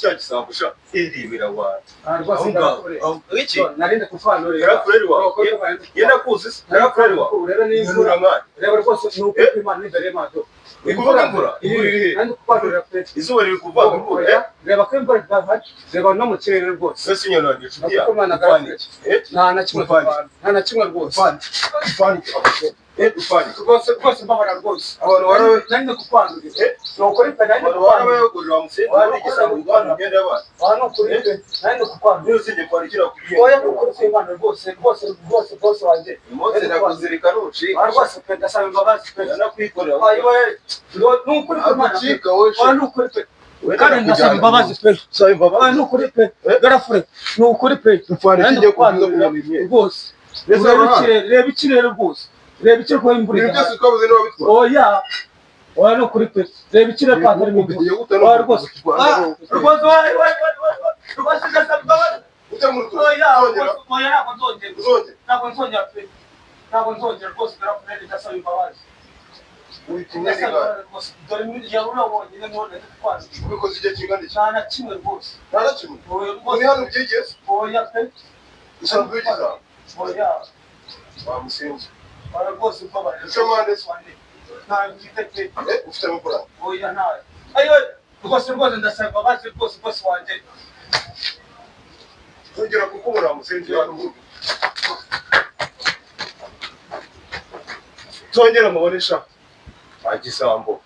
Cya gisambo sha irebera wa Rwose aho ngaho ndakure. aho iki Narinde kufanurira. Yarafureri wawe yenda kuzi se yarafureri wawe Urebe n'imvura. imvura mwana. Reba rwose ni ukuri kw'Imana n'imbere y'Imana. Ni kuvuga imvura imvura iri he? Nandi kufanurira pe. Izuba riri kuva imvura eh. Reba ko imvura idahari. Reba no mu kirere rwose. Sasa inyoni yanjye inshuti yawe Nakuko Imana upfana iki eh? Nta na kimwe Ufana. dupfana. Nta na kimwe rwose. Upfana iki eh upfana iki? Rwose rwose mbabara rwose. Abantu warawe Nandi kukwandurira. Eh? Ni ukuri pe nandi abantu kukwandurira. warabayogorera musenzi wari igisambo urwana imyenda y'abantu. Aha ni ukuri pe nandi kukwandurira. Niyo usibye kwandikira ku Oya ni ukuri kw'Imana rwose rwose rwose rwose wanjye. Uyu munsi nakuzirika nucika. Aha rwose pe ndasaba imbabazi pe. Ndakwikorera. Ayo we ni ukuri kw'Imana pe. Agucika wowe Oya ni ukuri pe. Kandi ndasaba imbabazi pe. Saba Oya imbabazi. ni ukuri pe. Eh? Garafure ni ukuri pe. Dupfana Nandi iki ugiye kuvuga kukwandurira ngo imyenda? rwose. Mbese Urebe urabona? ikirere, reba ikirere rwose. Reba ikirere ko imvura Ibintu byose idahari. twabuze niba bitwara. Oya. Oya ni ukuri pe. Reba ikirere ko hatarimo imvura. Ugiye guta no Oya rwose. kurwana Ah, no- Rwose oya oya oya. Rwose ndasaba imbabazi. Ujya mu rutoki. Oya Uzongera. rwose oya ntabwo nzongera. Uzongera. Ntabwo nzongera pe. Ntabwo nzongera rwose garafure ndasaba imbabazi. Uhita imyenda Ndasaba ingahe? imbabazi rwose. Dore yari urabonye none ndikwanduye. Ubikoze igihe kingana iki? Nta na kimwe rwose. Nta na kimwe. Oya Uri rwose. hano ubyigiye se? Oya pe. Usanzwe uyigiza? Oya. Wa musenzi. Oya rwose mbabarira. Icyo mpande se? Nta mfite pe. Eh, ufite amafaranga. Oya ntayo. Ayo rwose rwose ndasaba imbabazi rwose rwose wanjye. Nzongera kukubona wa musenzi hano mu rugo. Nzongera mubone sha. Wa gisambo.